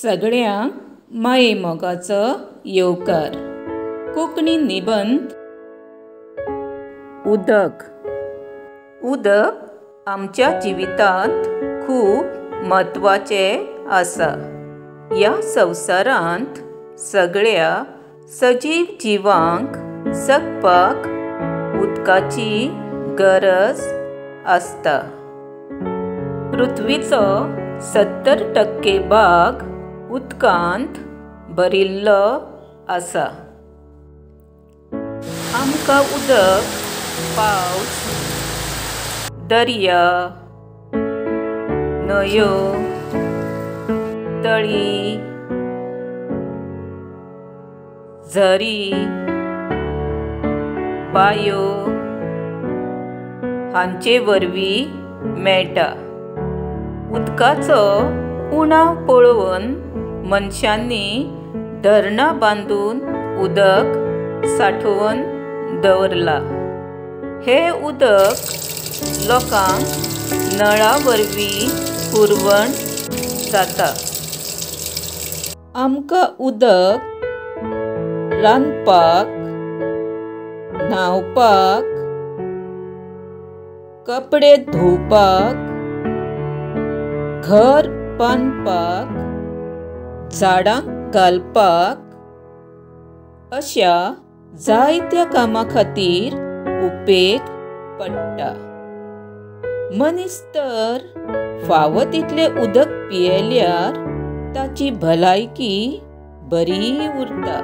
सगळ्यांक मायेमोगाचो येवकार. कोंकणी निबंद उदक. उदक आमच्या जिवितांत खूब म्हत्वाचें आसा. ह्या संवसारांत सगळ्या सजीव जिवांक जगपाक उदकाची गरज आसता. पृथ्वीचो 70% भाग उदकांत भरिल्लो आसा. आमकां उदक पावस, दर्या, न्हंयो, तळी, झरी, बांयो हांचे वरवीं मेळटा. उदकाचो उणाव पळोवन मनशांनी धरणां बांदून उदक सांठोवन दवरलां. हें उदक लोकांक नळा वरवीं पुरवण जाता. आमकां उदक रांदपाक, न्हांवपाक, कपडे धुवपाक, घर बांदपाक, झाडांक घालपाक अशा जायत्या कामां खातीर उपेग पडटा. मनीस तर फावो तितलें उदक पियेल्यार ताची भलायकी बरी उरता.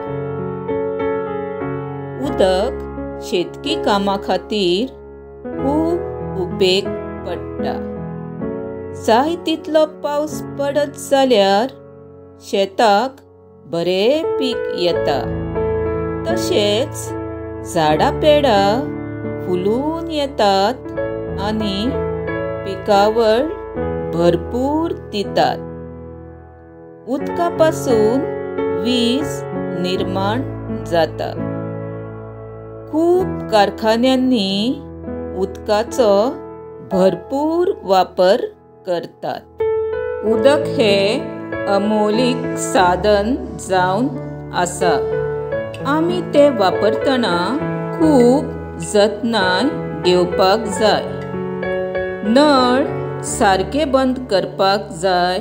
उदक शेतकी कामां खातीर खूब उपेग पडटा. जाय तितलो पावस पडत जाल्यार शेताक बरें पीक येता. तशेंच झाडां पेडां फुलून येतात आनी पिकावळ भरपूर दितात. उदका पासून वीज निर्माण जाता. खूब कारखान्यांनी उदकाचो भरपूर वापर करतात. उदक हें अमोलीक साधन जावन आसा. आमी तें वापरतना खूब जतनाय घेवपाक जाय. नळ सारके बंद करपाक जाय.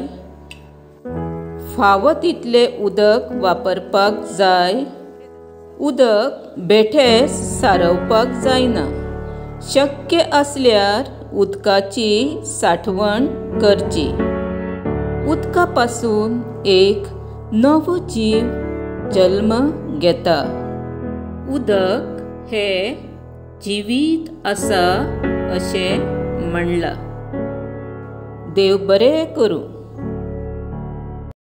फावो तितलें उदक वापरपाक जाय. उदक बेठेंच सारोवपाक जायना. शक्य आसल्यार उदकाची सांठवण करची. उदका पासून एक नवो जीव जल्म घेता. उदक हें जिवीत आसा अशें म्हणलां. देव बरें करूं.